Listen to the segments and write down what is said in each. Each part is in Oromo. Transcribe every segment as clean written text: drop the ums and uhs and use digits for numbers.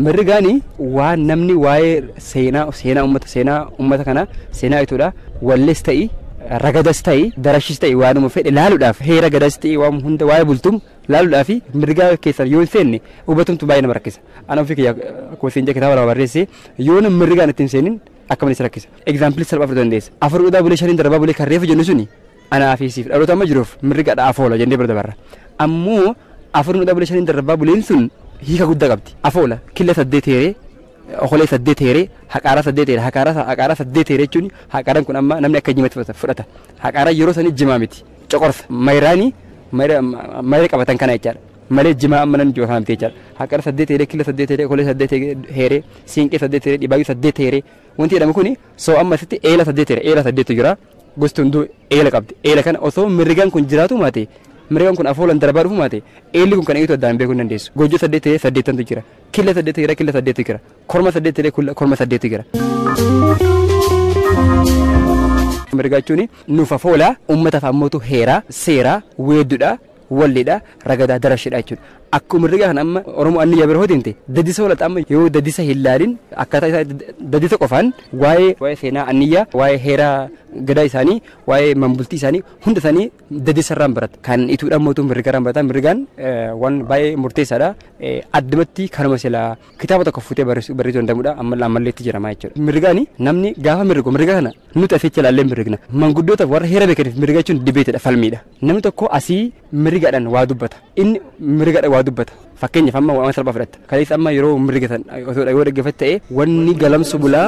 Mirrigaani waan namni waa'ee seenaa uummata kana seenaa ituudha wallees ta'i ragadas ta'i darashis ta'i waanuma fedhe laaluudhaaf heera gadas ta'i waan hunda waa'ee bultum laaluudhaaf mirgaa keessan yoo hin seenne hubatumtu baay'ee nama rakkisa. Ana ofii kiyya akkuma siin kitaaba lama barreesse yoo nama mirgaan ittiin seenin akka malee si rakkisa. Egzaampilii salphaa fudhachuu dandeessa. Afur dhugaa bulee shaniin darbaa bulee kan reefu jennu suni anaa fi siif dhaloota amma jiruuf mirgaadha afoola jennee bira dabarra. Ammoo afur dhugaa bulee shaniin darbaa buleen sun hiika guddaa qabdi. Afoola killa 8 heeree okolee 8 heeree haqaaraa 8 heeree haqaaraa 8 heeree jechuun haqaaraan kun amma namni akka jimatti fudhata. Haqaaraa yeroo sanii jimaa miti. Coqorsa mayraanii mayra qabatan kana jechaadha. Malee jimaa amma namni jiru kana miti jechaadha. Haqaara 8 heeree killa 8 heeree okolee 8 heeree siinqee 8 heeree dhibaayyuu 8 heeree wanti jedhamu kuni soo amma asitti eela 8 heeree eela 8 jira. Gosti hunduu eela qabdi. Eela kana osoo mirgaan kun jiraatu maate mirgaan kun afoolan darbaa dhufu maate eelli kun kan eegutu addaan beekuu hin dandeessu. Gojjoo 8 heeree 8 jira. Killa 8 heeree killa 8 jira. Korma 8 heeree korma 8 jira. Mirgaa jechuun nuuf afoola uummataaf ammootu heeraa seeraa weedduudha walleedha ragadaa darashidha jechuudha. Akkuma mirgaa kana amma Oromoo anniyyaa bira hootinte dadisa walata amma yoo dadisa hin laalin akkaataa isaa dadisa qofaan waa'ee seenaa anniyyaa waa'ee heeraa gadaa isaanii waa'ee manbultii isaanii hunda isaanii dadisa irraan barata. Kan ituudhaan mootuu mirgaraan barata. Mirgaan waan baay'ee murteessaadha. Addumatti kanuma silaa kitaaba tokko fuutee barreessuu danda'amudha. Ammallee itti jirama jechuudha. Mirgaani namni gaafa mirgu mirga kana nuti asitti ilaallee mirgna. Manguddootaaf warra heera beekaniif mirga jechuun dibeetidha falmiidha. Namni tokko asii mirgaadhaan waa dubbata. Inni mirgaadhaan waa dubbata. Fakkeenyaaf amma waan salphaa fudhatta. Kaleessa amma yeroo mirgatan osoo yoo dhaggeeffatte ta'e wanni galamsu bulaa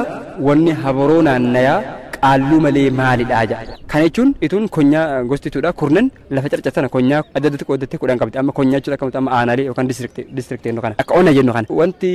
wanni habaroo naannayaa qaalluu malee maalidhaa jedha. Kana jechuun ituun konyaa gosti ituudha kurnan lafa carcarsana konyaa adda addatti qooddattee kudhan qabdi. Amma konyaa jechuudha akkamitti amma aanaalee yookaan diistiriktii jennu kana. Akka ona jennu kana. Wanti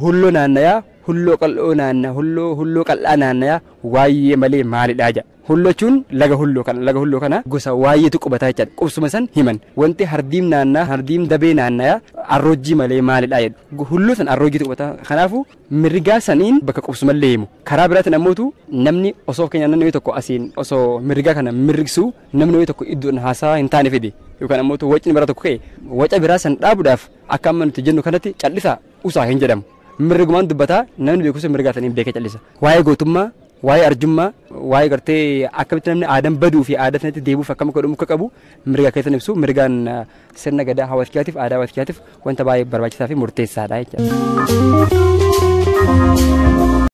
hulloo naannayaa hulloo qal'oo naannayaa hulloo qal'aa naannayaa waayee malee maalidhaa jedha. Hulloo jechuun laga hulloo kana gosa waayeetu qubataa jechaadha. Qubsuma san himan. Wanti hardiim naannaa hardiim dabee naannayaa arroojjii malee maalidhaa jedhu. Hulloo san arroojjiitu qubataa. Kanaafuu mirgaa saniin bakka qubsumallee himu. Karaa biraatiin ammootu namni osoo keenya namni tokko asiin osoo mirgaa kana mirgisu namni tokko iddoon haasaa hin taane fide yookaan ammootu wacni biraa tokko ka'e waca biraa san dhaabuudhaaf akka amma nuti jennu kanatti callisaa usaa hin jedhamu. Mirgumaan dubbataa namni beekumsa mirgaa saniin beekee callisa. Waa'ee gootummaa waa'ee arjummaa waa'ee gartee akkamitti namni aadaan baduu fi aadaa sanatti deebi'uuf akkam akka godhamu akka qabu mirgaa keessan ibsu mirgaan sirna gadaa hawaasichaatiif aadaa hawaasichaatiif wanta baay'ee barbaachisaa fi murteessaadha jechuudha.